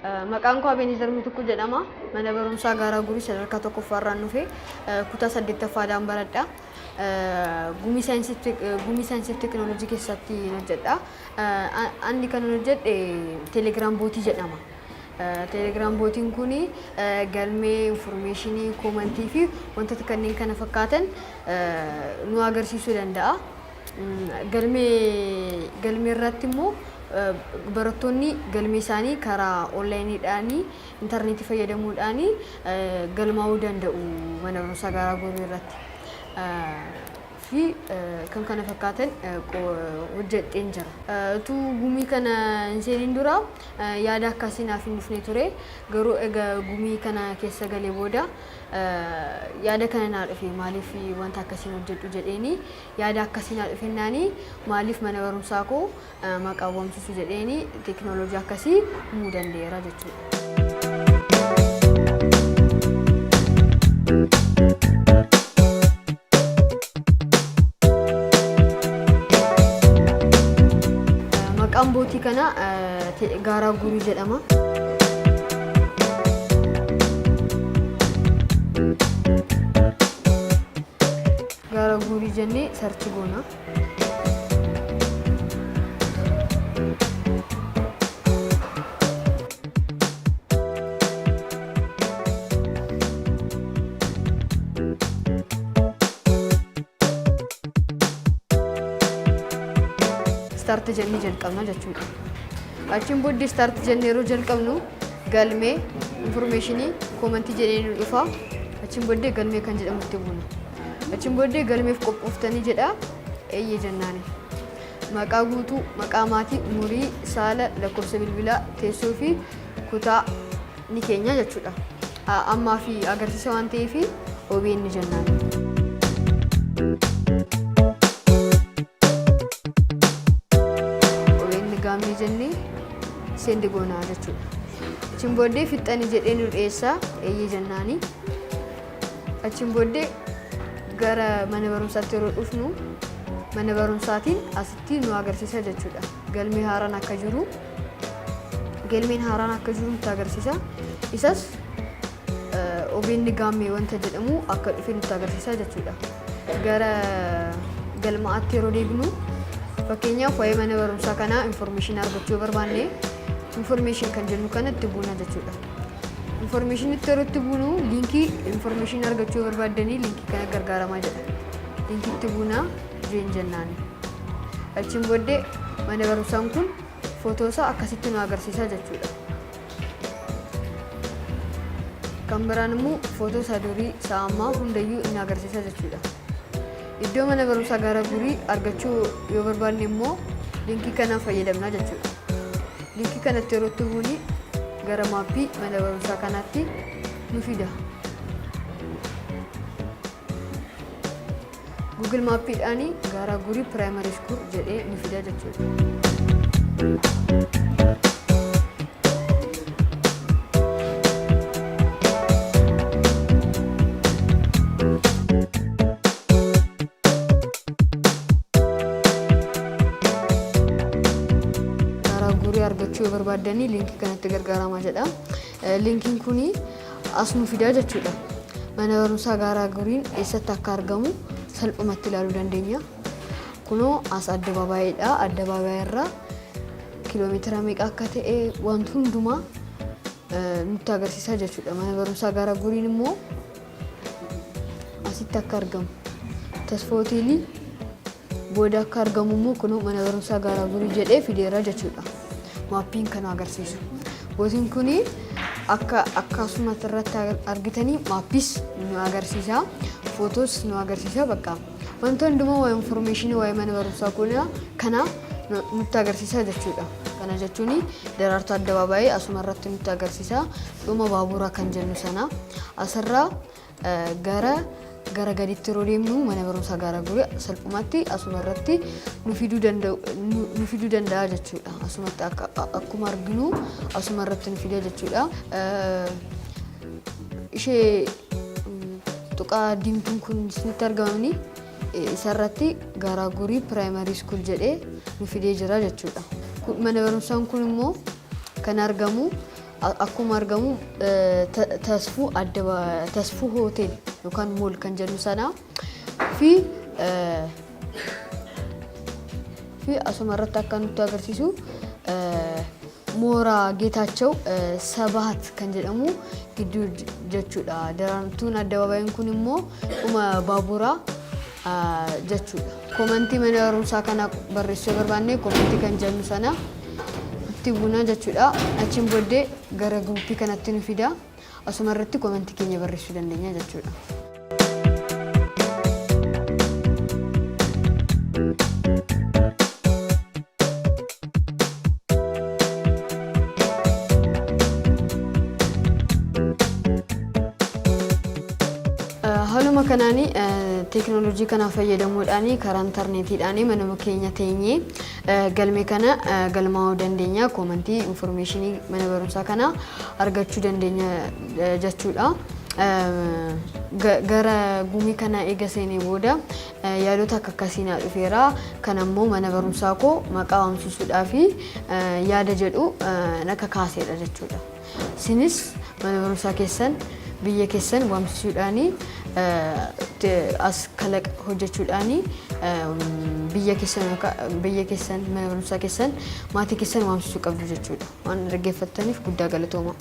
Maqaan koo Abeenezer Mitikuu jedhama. Mana barumsaa Gaaraa Gurii sadarkaa tokkoffaarraan dhufe, kutaa saddeettaffaadhaan baradha. Gumii saayinsii fi teekinooloojii keessatti hojjedha. Ani kan hojjedhe Telegram botii jedhama. Telegram botiin kun galmee, informationii, commentii fi wantoota kanneen kana fakkaatan nu agarsiisuu danda'a. Galmee irratti immoo barattoonni galmee isaanii karaa onlineiidhaan, intarneetii fayyadamuudhaan galmaa'uu danda'u mana barumsaa Gaaraa Guurii irratti. Fi kan kana fakkaatan hojjedheen jira. Utuu gumii kana hin seeniin dura yaada akkasii naaf hin dhufne ture. Garuu egaa gumii kana keessa galee booda yaada kana naa dhufe, maaliif wanta akkasiin hojjedhu jedheeni, yaada akkasii naa dhufennaani, maaliif mana barumsaa koo maqaa waamsisu jedheeni teekinooloojii akkasii uumuu danda'eera jechuudha. Maqaan botii kana Gaaraa Guurii jedhama. Gaara Guurii jennee search goona. Start jennee jalqabna jechuudha. Achiin booddee start jennee yeroo jalqabnu galmee, informationii, commentii jedhee nu dhufa. Achiin booddee galmee kan jedhamutti buuna. Achiin booddee galmeef qophooftanii jedha, eeyyee jennaani. Maqaa guutuu, maqaa maatii, umurii, saala, lakkoofsa bilbilaa, teessoo fi kutaa ni keenya jechuudha. Ammaa fi agarsiisa waan ta'eef OBN jennaan. OBN Gaammee jennee send goonaa jechuudha. Achiin booddee fixxanii jedhee nu dhiyeessaa, eeyyee jennaani. Achiin booddee gara mana barumsaatti yeroo dhufnu mana barumsaatiin asitti nu agarsiisa jechuudha. Galmee haaraan akka jiru, galmeen haaraan akka jiru nutti agarsiisa. Isas OBN Gaammee wanta jedhamu akka dhufe nutti agarsiisa jechuudha. Gara galmaa'aatti yeroo deebinu, fakkeenyaaf waa'ee mana barumsaa kanaa information argachuu yoo barbaanne, information kan jennu kana itti buuna jechuudha. Information itti yeroo itti buunu, linkii information argachuu yoo barbaaddanii linkii kana gargaaramaa jedha. Linkii itti buunaa, join jennaani. Achiin booddee mana barumsaan kun footoo isaa akkasitti nu agarsiisa jechuudha. Kan biraan immoo footoo isaa durii, isaa ammaa hundayyuu inni agarsiisa jechuudha. Iddoo mana barumsaa Gaara Guurii argachuu yoo barbaanne immoo linkii kana fayyadamna jechuudha. Linkii kanatti yeroo itti buuni gara maappii mana barumsaa kanaatti nu fida. Google Maappiidhaan Gaara Guurii Primary School jedhee nu fida jechuudha. Gaara Guurii argachuu yoo barbaaddanii linkii kanatti gargaaramaa jedha. Linkiin kun as nu fida jechuudha. Mana barumsaa Gaaraa Guuriin eessatti akka argamu salphumatti ilaaluu dandeenya. Kunoo as addabaabaayidha. Addabaabaayii irraa kiiloomeetira meeqa akka ta'e wanti hundumaa nutti agarsiisa jechuudha. Mana barumsaa Gaaraa Guuriin immoo asitti akka argamu. Tasfaa Hoteelii booda akka argamu immoo kunoo mana barumsaa Gaaraa Guurii jedhee fideera jechuudha. Maappiin kan agarsiisu. Botiin kun akka akkasuma irratti argitanii maappiis nu agarsiisa. Footoos nu agarsiisa bakka. Wanta hundumaa waa'ee informationii waa'ee mana barumsaa kun kana nutti agarsiisa jechuudha. Kana jechuun Daraartuu Addabaabaayii asuma irratti nutti agarsiisa. Dhuma baaburaa kan jennu sana. Asirraa gara gaditti yeroo deemnu mana barumsaa Gaara Guurii salphumatti asuma irratti nu fiduu danda'u, nu fiduu danda'a jechuudha. Asumatti akkuma arginu asuma irratti nu fida jechuudha. Ishee tuqaa diimtuun kun isinitti argamamni isarratti Gaaraa Guurii Primary School jedhee nu fidee jira jechuudha. Mana barumsaan kun immoo kan argamu Akkuma argamu Tasfuu Tasfuu Hotel yookaan Mall kan jennu sana fi asuma irratti akka nutti agarsiisu mooraa Geetaachaw Sabahat kan jedhamu gidduu jechuudha. Daraartuun addabaabayiin kun immoo dhuma baaburaa jechuudha. Koomantii mana barumsaa kana barreessuu yoo barbaanne koomantii kan jennu sana itti buuna jechuudha. Achiin booddee gara guruppii kanatti nu fida. Asuma irratti koomantii keenya barreessuu dandeenya jechuudha. Haaluma kanaan teekinooloojii kana fayyadamuudhaan karaa intarneetiidhaan mana keenya teenyee galmee kana galmaa'uu dandeenya. Koomantii infoormeeshinii mana barumsaa kana argachuu dandeenya jechuudha. Gara gumii kana eega seenee booda yaadota akka akkasii naa dhufeera. Kana immoo mana barumsaa koo maqaa waamsisuudhaa fi yaada jedhu akka kaaseedha jechuudha. Isinis mana barumsaa keessan biyya keessan waamsisuudhaan as kalaqa hojjechuudhaan biyya keessan mana barumsaa keessan maatii keessan waamsisuu qabdu jechuudha. Waan dhaggeeffattaniif guddaa galatooma.